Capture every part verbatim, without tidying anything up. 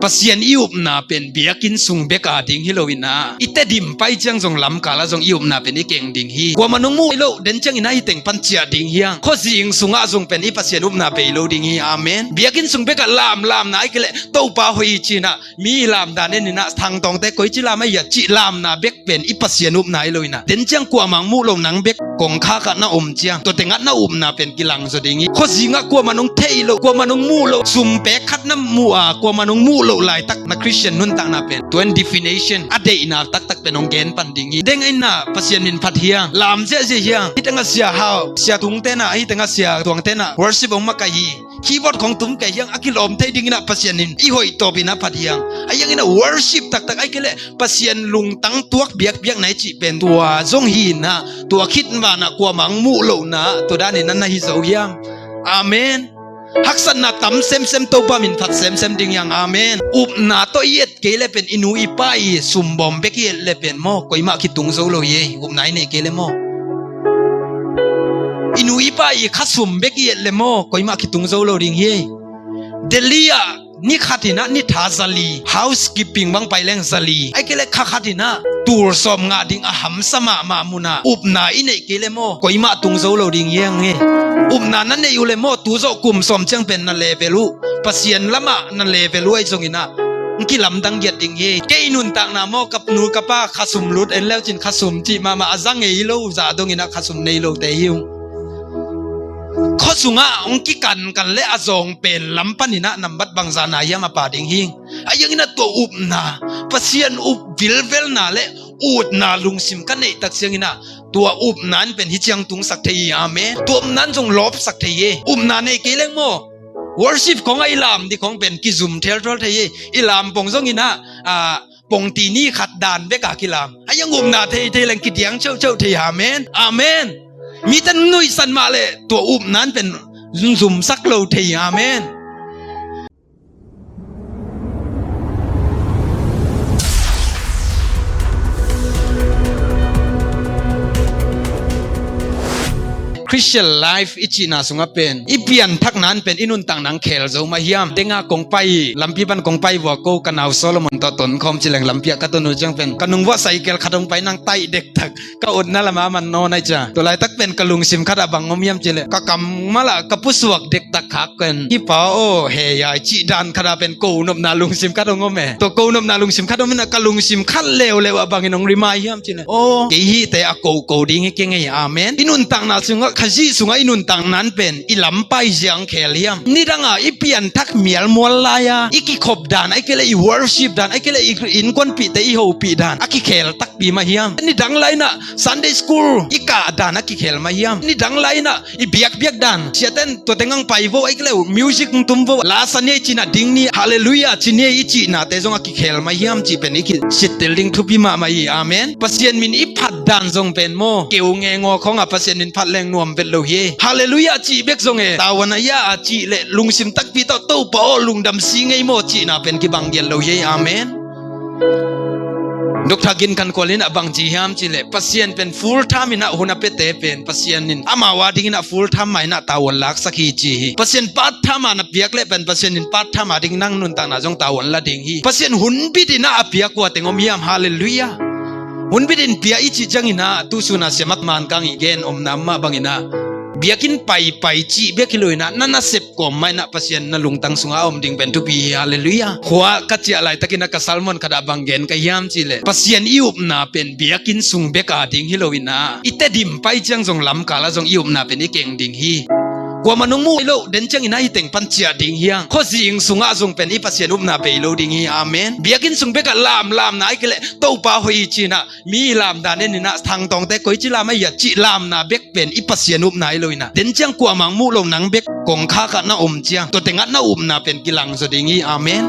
Pasian i upna pen biakinn sung bek a ding hi lo in ah, i Tedim pai ciang zong lamkal ah zong i upna pen i keng ding hi. Kuamah nong muh lo den ciangin ah hih teng pan ciah ding hi hang. Khuazing sungah zong pen i Pasian upna bei lo ding hi. Amen. Biakinn sung bek ah lam, lamna ahih kei leh Topa hoih hi ci-in ah, mi lam dan en in ah, thangtawngte koici lam ahi hiam cih lamna bek pen i Pasian upna hi lo in ah, den ciang kuamah hong muh lo nang bek kongkhak ah na om ciang, tua teng ah na upna pen kilang zaw ding hi. Khuazing ah kuamah hong thei lo, kuamah hong muh lo, sum pek khat na muh a, kuamah hong muh loh laitak na Christian nuntakna pen, tua in definition a deihna taktak pen hong gen pan ding hi. Deng in ah Pasian min phat hi hang, lam ziahziah hi hang. Hih teng ah Sia Hau, Sia Tung te in ah, hih teng ah Sia Tuang te in ah worship hong makaih hi. Keyboard khong tum kei hi hang, a kilawm thei dingin ah Pasian in i hoih tawpin a phat hi hang. Ahi hangin ah worship taktak ahih kei leh Pasian lungtang tuak biakbiakna i cih pen tua zong hi in ah, tua khit vanah kuamah hong muh lohna, tua danin ah na hi zo hiam? Amen. Haksatna tam semsem, Topa min phat semsem ding hi hang. Amen. Upna tawh i et kei leh pen, i nu i pa i sum bawm bek i et leh pen maw, koimah kitung zo lo hi ei. Upna i neih kei leh maw, i nu i pa i khasum bek i et leh maw, koimah kitung zo lo ding hi ei. Delhi ah ni khat in ah ni tha za li, housekeeping bang pai leng za li, ahih kei leh kha khat in ah tul sawm ngah ding a hamsa mahmah mun ah upna i neih kei leh maw, koimah tung zo lo ding hi hang ei. Upna na neih uh leh maw, tu zawh kum sawm ciang pen na level uh, Pasian lamah na level uh ahi zongin ah, hong kilamdang giat ding hi ei. Kei nuntakna maw, ka nu ka pa khasum lut en leu cin, khasum cih mahmah a za ngei lo, zah dongin ah khasum nei lote hi ung. Khua sungah hong kikankan leh a zawng pen lam panin ah nambat bangzah na hiam a pha ding hi. Ahi hangin ah tua upna, Pasian up vilvelna leh utna lungsim ka neih tak ciangin ah, tua upna in pen hih ciang tungsak thei hi. Amen. Tua upna in zong lawpsak thei hi. Upna nei kei leng maw, worship khong ah i lam ding khong pen kizum thelthol thei hi. I lam pong zongin ah, ah, pongti ni khat dan bek a kilam. Ahi hang upna thei thei leng kidiang ceuhceuh thei. Amen. Amen. Mite nuihsan mah leh tua upna in pen zumsak lo thei. Amen. Christian life i cihna sungah pen i pianthakna in pen i nuntakna hong khel zo mah hiam? Deng ah kong pai, lampi pan kong pai vua ko, ka nau Solomon tawh tonkhawm ci leng, lampi ah ka ton uh ciang pen ka nung vuah cycle khat hong pai nang taih dektak, ka utna lamah a man nawn ahi cia. Tua laitak pen ka lungsim khat ah bang om hiam cih leh, ka kammal ah ka pusuak dektak khak pen, "Hi pa aw, hei ai," cih dan khat ah pen ko nopna lungsim khat hong om e. Tua ko nopna lungsim khat om in ah, ka lungsim khat leuleu ah bangin hong rimai hiam cih leh, "Aw, kei hihte a koko ding hi keng ei." Amen. I nuntakna sungah, Khazih sungah i nuntakna in pen i lampai zia hong khel hiam? Nidang a i pianthak mialmual lai-a i kikhop dan, ahih kei leh i worship dan, ahih kei leh i innkuanpihte i hopih dan a kikhel takpi mah hiam? Nidang lai-in ah Sunday school i kah dan a kikhel mah hiam? Nidang lai-in ah i biakbiak dan, siate in tua teng hong pai vo, ahih kei leh music hong tum vo, la sa ni ei ci-in ah ding ni, hallelujah ci ni ei i cihnate zong a kikhel mah hiam cih pen i kisittel ding thupi mahmah hi. Amen. Pasian min i phat dan zong pen maw, keu ngengaw khong ah Pasian min phat leng nuam vet lo hi. Hallelujah cih bek zong e, tavuan a hia a cih leh lungsim takpi tawh, "Topa aw, lungdam si ngei maw," cihna pen kibang giat lo hi. Amen. Doctor Gin Khan Kual in ah bang ci hiam cih leh, Pasian pen full time in ah hun a piate pen Pasian in amau a dingin ah full time mah in ah tavuan laksak hi ci hi. Pasian part time a na piak leh pen Pasian in part time a ding nang nuntakna zong tavuan la ding hi. Pasian hun bit in ah a piak kua teng om hiam? Hallelujah. Hun bit in pia i cih ciangin ah, tu sun a sia mak man kang i gen omna mah bangin ah, biakinn paipai cih bek hi lo in ah, na nasep kawm mah in ah Pasian na lungtang sungah a om ding pen thupi hi. Hallelujah. Khua ka ciah laitakin ah ka sermon khat ah bang gen ka hiam cih leh, Pasian i upna pen biakinn sung bek a ding hi lo in ah, i Tedim pai ciang zong lamkal ah zong i upna pen i keng ding hi. Kuamah nong muh lo den ciangin ah hih teng pan ciah ding hi hang. Khuazing sungah zong pen i Pasian upna bei lo ding hi. Amen. Biakinn sung bek ah lam, lamna ahih kei leh Topa hoih hi ci-in ah, mi lam dan en in ah, thangtawngte koici lam ahi hiam cih lamna bek pen i Pasian upna hi lo in ah, den ciang kuamah hong muh lo nang bek kongkhak ah na om ciang, tua teng ah na upna pen kilang zaw ding hi. Amen.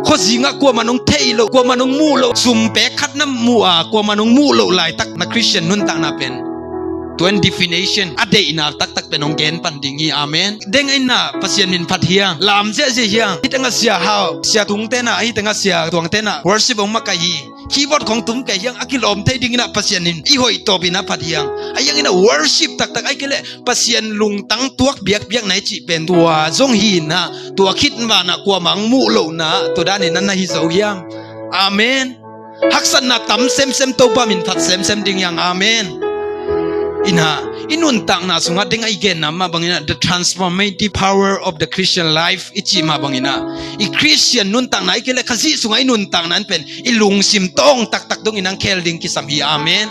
Khuazing ah kuamah hong thei lo, kuamah hong muh lo, sum pek khat na muh a, kuamah hong muh loh laitak na Christian nuntakna pen, tua in definition a deihna taktak pen hong gen pan ding hi. Amen. Deng in ah Pasian min phat hi hang, lam ziahziah hi hang. Hih teng ah Sia Hau, Sia Tung te in ah, hih teng ah Sia Tuang te in ah worship hong makaih hi. keyboard khong tum kei hiang, a kilawm thei dingin ah Pasian in i hoih tawpin a phat hiang. Ahi hangin ah worship taktak, ahih kei leh Pasian lungtang tuak biakbiakna i cih pen tua zong hi in ah, tua khit vanah kuamah hong muh lohna, tua danin ah na hi zo hiam? Amen. Haksatna tam semsem, Topa min phat semsem ding hiang. Amen. In ah, i nuntakna sungah deng a i genna mah bangin ah, the transformative power of the Christian life i cih mah bangin ah, i Christian nuntakna, ahih kei leh Khazih sungah i nuntakna in pen i lungsim tawng taktak dongin hong khel ding kisam hi. Amen.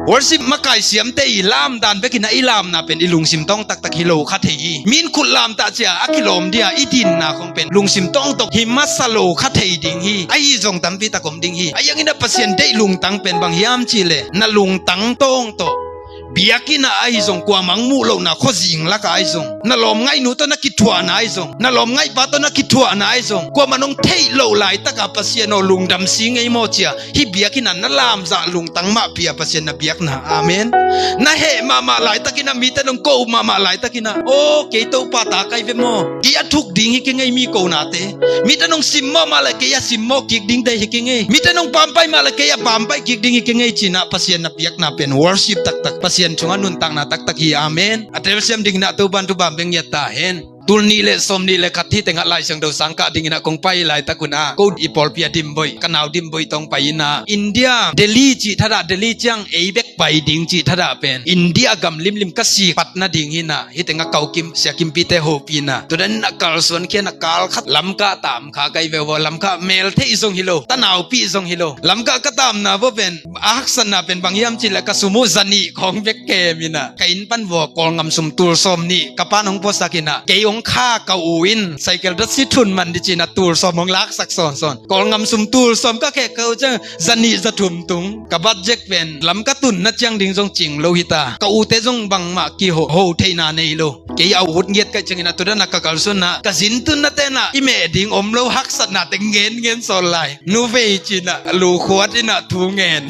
Worship makai siamte i lamdan bekin ah i lamna pen i lungsim tawng taktak hi lo kha thei hi. Min khut lamtah cia a kilawm dia i dinna khong pen lungsim tawng tawh hi masa lo kha thei ding hi. Ahi zong tampi tak om ding hi. Ahi hangin ah Pasian deih lungtang pen bang hiam cih leh, na lungtang tawng tawh biakinn ah ahi zong, kuamah hong muh lohna khuazing lakah ahi zong, na lawmngaihnu tawh na kithuahna ahi zong, na lawmngaihpa tawh na kithuahna ahi zong, kuamah nong theih loh laitakah Pasian aw, lungdam si ngei maw cia hih biakinn ah na lamzah lungtang mah pi a Pasian na biakna. Amen. Na heh mahmah laitakin ah, mite nong ko mahmah laitakin ah, aw, kei Topa ta kai ve maw, kei a thuk ding hi keng ei mi konate. Mite nong simmawh mah leh kei a simmawh kik dingte hi keng ei. Mite nong pampai mah leh kei a pampai kik ding hi keng ei, ci-in ah Pasian na biakna pen worship taktak, Pasian sungah nuntakna taktak hi. Amen. A telsiam dingin ah Topa'n thupha hong pia ta hen. Tul nih le sawm nih le khat hi tengah Lai Siangtho sang kah dingin ah kong pai laitak un ah, ko i pawlpi a Dimboi, ka nau Dimboi tawh hong pai in ah, India, Delhi cih thadah, Delhi ciang ei bek pai ding cih thadah pen India gam limlim ka sik pat nading hi in ah, hih tengah ka u Kim, Sia Kimpite hopih in ah, tua danin ah kalsuan khia in ah, kal khat Lamka tam kha ka hi ve uh aw. Lamka mel theih zong hi lo, tanau pih zong hi lo. Lamka ka tamna vua pen a haksatna pen bang hiam cih leh, ka sum uh za nih khawng bek kem in ah, ka inn pan vua Kawlngam sum tul sawm nih ka pa'n hong puaksak in ah, kei hong kha ka u in cycle da si thun man ding ci-in ah tul sawm hong laksak sawnsawn. Kawlngam sum tul sawm ka khek ka uh ciang za nih za thum tung. Ka budget pen Lamka tunna ciang ding zong cing lo hi ta. Ka ute zong bangmah kiho, ho theihna nei lo. Kei a ut ngiat ka hih ciangin ah, tua dan ah ka kalsuan ah, ka zin tunna ten ah i meh ding om lo, haksatnate ngenngen sawn lai. Nu vei, ci-in ah lu khuat in ah thu ngen.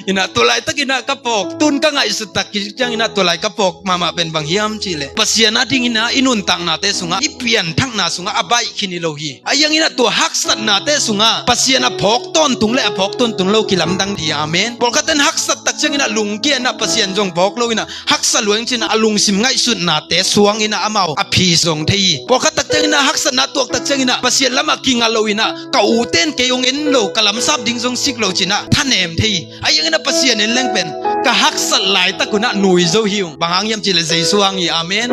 In ah tua laitakin ah ka phawk, tun ka ngaihsut tak ciangin ah tua lai ka phawk mahmah pen bang hiam cih leh, Pasian adingin ah i nuntaknate sungah, i pianthakna sungah a baih khin hi lo hi. Ahi hangin ah tua haksatnate sungah Pasian a phawk tawntung le a phawk tawntung lo kilamdang hi. Amen. Pawlkhatte in haksat tak ciangin ah lungkia in ah Pasian zong phawk lo in ah, haksa lua ing ci-in ah a lungsim ngaihsutnate suang in ah amau a phi zong thei hi. Pawlkhat tak ciangin ah haksatna tuak tak ciangin ah Pasian lamah kinga lo in ah, ka ute in kei hong en lo, ka lamsap ding zong sik lo ci-in ah thanem thei hi. Ahi hangin ah Pasian en leng pen ka haksat laitak un ah nui zo hi ung. Bang hang hiam cih leh Jesu hang hi. Amen.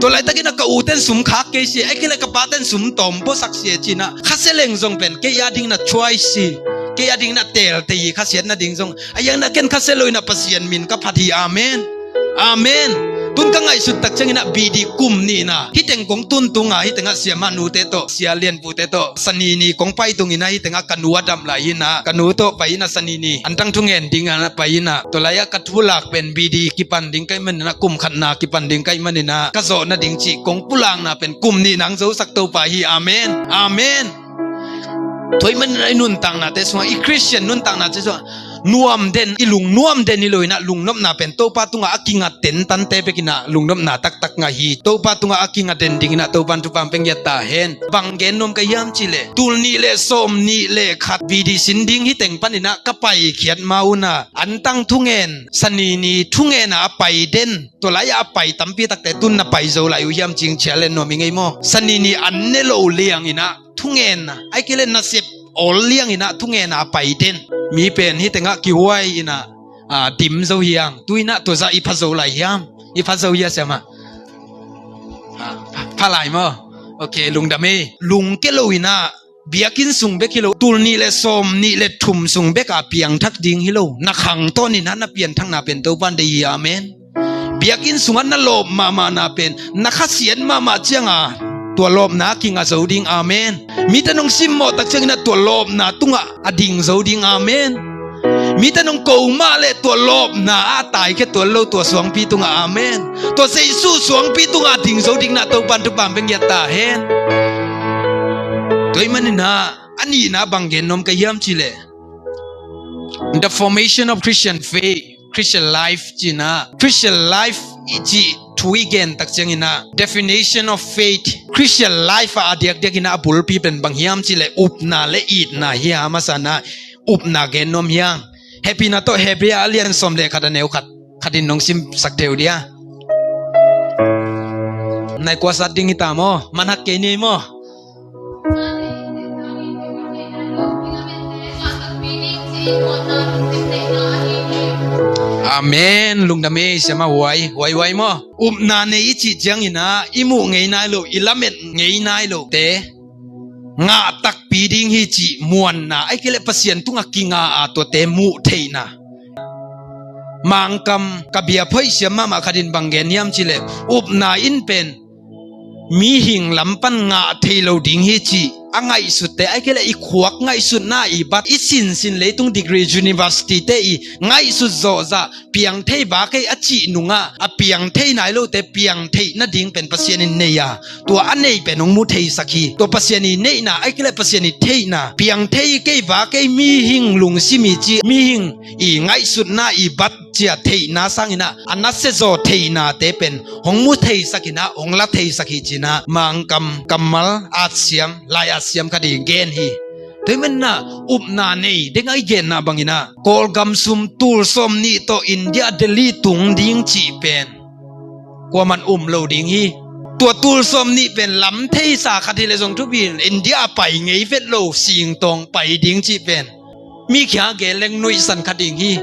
Tua laitakin ah ka ute in sum khak kei si, ahih kei leh ka pate in sum tawm puaksak si, ci-in ah khasia leng zong pen kei adingin ah choice hi. Kei adingin ah telte hi, khasiat nading zong. Ahi hangin ah ken khasia lo in ah Pasian min ka phat hi. Amen. Amen. Tun ka ngaihsut tak ciangin ah B D kum nih in ah hih teng kong tun tung a, hih tengah Sia Mah nute tawh, Sia Lian Pute tawh Sani ni kong pai tung in ah, hih tengah ka nu a dam lai hi in ah, ka nu tawh pai in ah Sani ni antang thungen ding ah pai in ah, tua lai-ah ka thulak pen B D kipan ding ka hih manin ah, kum khatna kipan ding ka hih manin ah, ka zawh nading cih kong pulakna pen kum nih nang zosak Topa hi. Amen. Amen. Tua hih manin ah i nuntaknate sungah, i Christian nuntaknate sungah nuam den, i lungnuam den hi lo in ah, lungnopna pen Topa tungah a kinga tentante bek in ah lungnopna taktak ngah hi. Topa tungah a kinga den dingin ah Topa'n thupha hong pia ta hen. Bang gen nuam ka hiam cih leh, tul nih le sawm nih le khat B D sin ding hih teng panin ah ka paikhiat ma un ah, antang thungen, Sani ni thungen a pai den, tua lai-ah a pai tampi takte tun na pai zo lai uh hiam, ci-in challenge nuam ing ei maw. Sani ni an ne lo liangin ah thungen a, ahih kei leh nasep awl liangin ah thungen a pai den mi pen hih tengah kihuai in ah, a, dim zo hi hang. Tu-in ah tua zah i pha zo lai hiam? I pha zo hia, Sia Mah? Pha, pha, pha lai maw? Ok, lungdam ei. Lungke lo in ah, biakinn sung bek hi lo, tul nih le sawm nih le thum sung bek a piangthak ding hi lo, na khangtawn in ah na pianthakna pen Topa'n deih hi. Amen. Biakinn sungah na lawp mahmahna pen, na khasiat mahmah ciangah tua lawpna a kinga zo ding. Amen. Mite nong simmawh tak ciangin ah tua lawpna tungah a ding zo ding. Amen. Mite nong ko mah leh tua lawpna a taikhia tuan lo, tua suangpi tungah. Amen. Tua Jesu suangpi tungah a ding zo ding in ah Topa'n thupha hong pia ta hen. Tua hih manin ah a nihna bang gen nuam ka hiam cih leh, the formation of Christian faith, Christian life ci-in ah, Christian life i cih thu i gen tak ciangin ah, definition of faith, Christian life ah a diakdiak in ah a bulpi pen bang hiam cih leh upna le itna hi a, a masa in ah upna gen nuam hi hang. Hehpihna tawh Hebrew a lian sawm le khat a neu khat, khat in nong simsak thei uh dia. Nai kua sat ding hi ta maw? Manhak kei ni maw? Amen. Lungdam ei, siamah Huai, Huai, Huai maw? Upna nei i cih ciangin ah i muh ngei nai lo, i lamet ngei nai lote ngah takpi ding hi cih muanna, ahih kei leh Pasian tungah kinga a tuate muh theihna. Mangkam ka biap hoih siam mahmah khat in bang gen hiam cih leh, upna in pen mihing lam pan ngah thei lo ding hi cih a ngaihsutte, ahih kei leh i khuak ngaihsutna, i bat, i sinsin, leitung degree, university te i ngaihsut zawh zah piang thei vak ei a cih nungah, a piang thei nai lote piang theih nading pen Pasian in nei a, tua a nei pen hong mu theisak hi. Tua Pasian i neihna, ahih kei leh Pasian i theihna, piang thei kei vak ei, mihing lungsim i cih, mihing i ngaihsutna, i bat ciah theihna sangin ah a nasia zaw theihnate pen hong mu theisak in ah, hong la theisak hi ci-in ah Mangkam kammal, atsiam, lai atsiam khat i gen hi. Tua ahih manin ah upna nei ding a i genna bangin ah, Kawlgam sum tul sawm nih tawh India Delhi tung ding cih pen kuaman um lo ding hi. Tua tul sawm nih pen lam theisa khat hi leh zong thupi in, India a pai ngei vet lo singtawng pai ding cih pen mi kia gen leng nuihsan kha ding hi.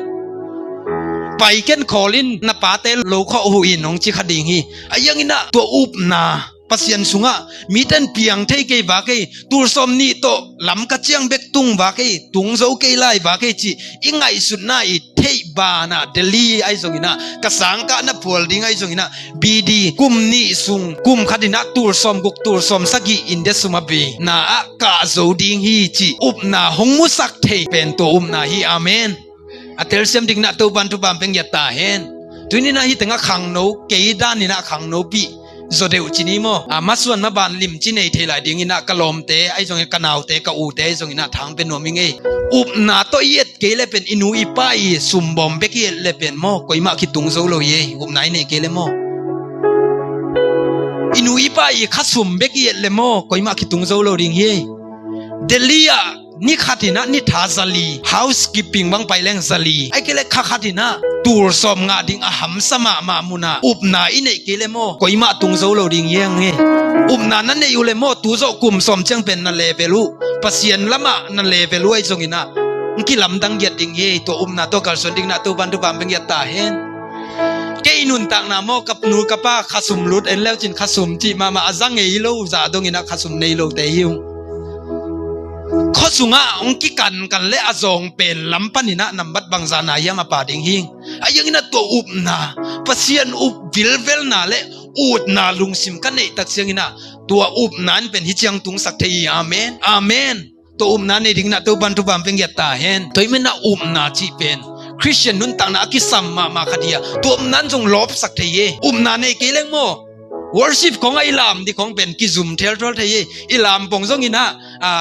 Pai ken khawl in, na pate lo khawh huh in, hong ci kha ding hi. Ahi zongin ah tua upna, Pasian sungah mite in piang thei kei vak ei, tul sawm nih tawh lam ka ciang bek tung vak ei, tung zo kei lai vak ei cih i ngaihsutna i theih banah, Delhi ahi zongin ah, ka sangkah na phual ding ahi zongin ah, B D kum nih sung, kum khat in ah tul sawm guk, tul sawm sagih India sum a bei na ah kah zo ding hi cih upna hong musak thei pen tua upna hi. Amen. A telsiam dingin ah Topan thupha hong pia ta hen. Tuni in ah hih tengah khangno, kei dan in ah khangnopi zaw deuh ci ni maw? A masuan maban limci nei thei lai dingin ah ka lawmte ahi zongin, ka naute, ka ute ahi zongin ah thang pia nuam ing ei. Upna tawh i et kei leh pen, i nu i pa i sum bawm bek i et leh pen maw, koimah kitung zo lo hi ei. Upna i neih kei leh maw, i nu i pa i khasum bek i et leh maw, koimah kitung zo lo ding hi ei. Delhi ah ni khat in ah ni tha za li, housekeeping bang pai leng za li, ahih kei leh kha khat in ah tul sawm ngah ding a hamsa mahmah mun ah upna i neih kei leh maw, koimah tung zo lo ding hi ei. Upna na neih uh leh maw, tu zawh kum sawm ciang pen na level uh, Pasian lamah na level uh ahi zongin ah hong kilamdang giat ding hi ei. Tua upna tawh kalsuan dingin ah Topan thupha hong pia ta hen. Kei nuntakna maw, ka nu ka pa khasum lut en leu cin, khasum cih mahmah, a za ngei lo, za dongin ah khasum nei lote hi ung. Khua sungah hong kikankan leh a zawng pen lam panin ah nambat bangzah na hiam a pha ding hi. Ahi zongin ah tua upna, Pasian up vilvelna le utna lungsim ka neih tak ciangin ah, tua upna in pen hih ciang tungsak thei hi. Amen. Amen. Tua upna nei dingin ah Topan thupha hong pia ta hen. Tua ahih manin ah upna cih pen Khristian nuntakna a kisam mahmah khat hi a, tua upna in zong lawpsak thei hi. Upna nei kei leng maw, worship khawng ah i lam ding khawng pen kizum thelthual thei hi. I lam pong zongin ah, a,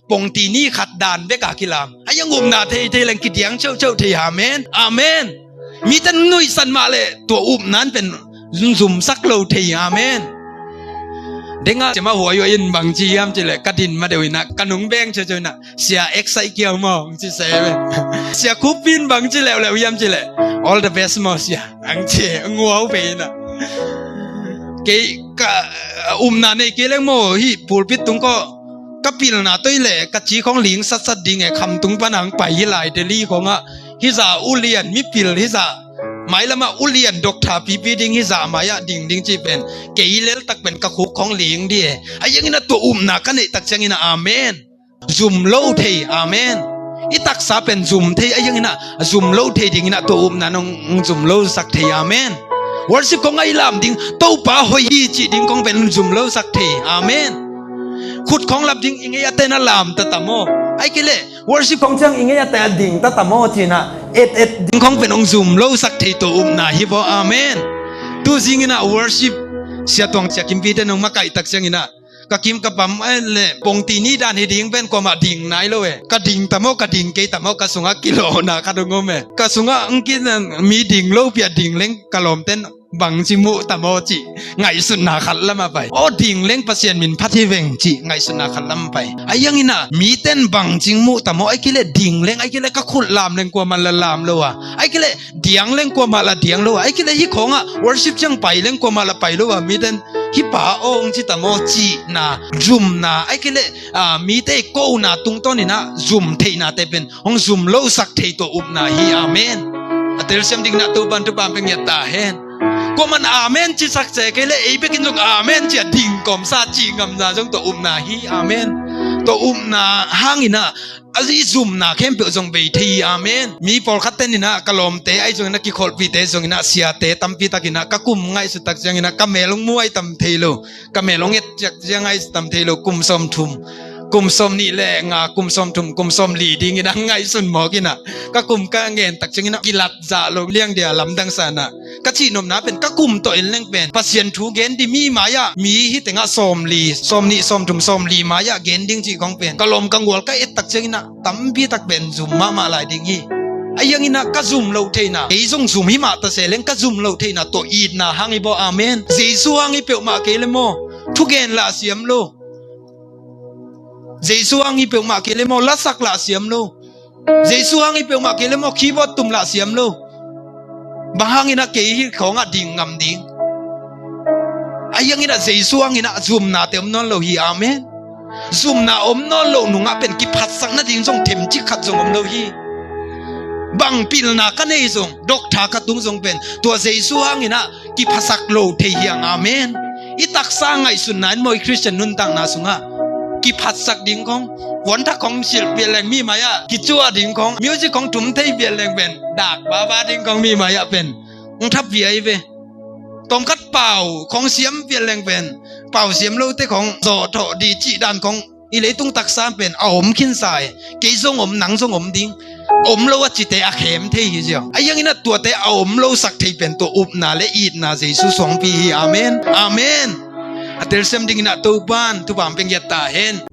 pongti ni khat dan bek a kilam. Ahi zong upna thei thei leng kidiang ceuhceuh thei. Amen. Amen. Mite in nuihsan mah leh tua upna in pen zumsak lo thei. Amen. Deng ah, siamah Huai Huai in bang ci hiam cih leh, ka din ma deuh in ah, ka nung beng ceuhceuh in ah, "Sia, excite kiau maw?" hong ci se ve. Sia Khup in bang ci leuleu hiam cih leh, "All the best maw, Sia," hong ci, nguau pe in ah. Kei ka, upna nei kei leng maw, hih pulpit tung kawh ka pilna tawh hi leh, ka ci khawng ling satsat ding e, khamtung pan hong pai hi lai, Delhi khawng ah. Hih zah ulian mipil, hih zah mailam ah ulian doctor pipi ding, hih zah mai ah ding ding cih pen, kei leltak pen ka khuk khawng ling ding e. Ahi zongin ah tua upna ka neih tak ciangin ah, amen, zum lo thei. Amen. I taksa pen zum thei, ahi zongin ah zum lo thei dingin ah tua upna in hong zum losak thei. Amen. Worship khawng ah i lam ding, Topa hoih hi cih ding khawng pen zum losak thei. Amen. Khut khawng lap ding, i ngei a te na lam ta ta maw? Ahih kei leh worship khawng ciang i ngei a te a ding ta ta maw ci-in ah et et ding khawng pen hong zum losak thei tua upna hi vaw. Amen. Tu zingin ah worship, Sia Tuang, Sia Kimpi te in hong makaih tak ciangin ah, ka kim ka pam, eh, leh pongti ni dan hi ding pen kuamah ding nai lo e. Ka ding ta maw, ka ding kei ta maw, ka sungah kilawhna khat hong om e. Ka sungah hong kina mi ding lopi a ding leng ka lawmte in Bangci muh tam aw cih ngaihsutna khat lam a pai. Aw, ding leng Pasian min phat hi veng cih ngaihsutna khat lam a pai. Ahi hangin ah mite in bangci muh tam aw, ahih kei leh ding leng, ahih kei leh ka khut lam leng kuamah la lam lo a, ahih kei leh diang leng kuamah la diang lo a, ahih kei leh hih khawngah worship ciang pai leng kuamah la pai lo a, mite in hih pa aw hong ci tam aw cihna, zumna, ahih kei leh, ah, mite i kohna tungtawnin ah zum theihnate pen hong zum losak thei tawh upna hi. Amen. A telsiam dingin ah Topa'n thupha hong pia ngiat ta hen. Kuaman amen cisak cia kei leh ei bekin zong amen ci-a ding kawmsa cih ngamna zong tawh upna hi. Amen. Tawh upna hangin ah a zi zumna khempeuh zong bei thei hi. Amen. Mi pawlkhat ten in ah ka lawmte ahi zongin ah, kikholhpihte zongin ah, siate tampi takin ah ka kum ngaihsut tak ciangin ah ka mel hong mu ahi tam thei lo. Ka mel hong et ciang ai tam thei lo, kum sawmthum, kum sawmnih le nga, kum sawmthum, kum sawmli dingin ah ngaihsun mawk in ah, ka kum ka ngen tak ciangin ah kilat zah lo liang dia lamdang sa in ah, ka cihnopna pen ka kum tawh en leng pen Pasian thu gen ding mi mai-ah, mi hih tengah sawmli, sawmnih, sawmthum, sawmli mai-ah gen ding cih khawng pen ka lawm ka gual ka et tak ciangin ah tampi tak pen zum mahmah lai ding hi. Ahi hangin ah ka zum loh theihna, ei zong zum hi mah ta se leng ka zum loh theihna tawh itna hang hi baw. Amen. Jesu hang hi peuhmah kei le maw, thugen lah siam lo. Jesu hang hi peuhmah kei le maw, lasak lah siam lo. Jesu hang hi peuhmah kei le maw, keyboard tum lah siam lo. Bang hangin ah kei hih khawngah ding ngam ding? Ahi hangin ah Jesu hangin ah zumnate om nawn lo hi. Amen. Zumna om nawn loh nungah pen kiphatsak nading zong themcik khat zong om lo hi. Bang pilna ka nei zong, doctor ka tung zong pen tua Jesu hangin ah kiphatsak lo thei hi hang. Amen. I taksa ngaihsutna in maw, i Khristian nuntakna sungah kiphatsak ding khawng, puanthak khawng silh pian leng mi mai-ah kicuah ding khawng, music khawng tum thei pian leng pen dak baba ding khawng mi mai-ah pen hong thapia hi ve. Tawmkhat pau khawng siam pian leng pen pau siam lote khawng zawhthawh ding cih dan khawng i leitung taksa pen a om khinsa hi. Kei zong om, nang zong om ding. Om lo a cite a khem thei hi ziau. Ahi hangin ah tuate a om losak thei pen tawh upna le itna Jesu suangpi hi. Amen. Amen. A telsiam dingin ah Topa'n thupha hong pia ngiat ta hen.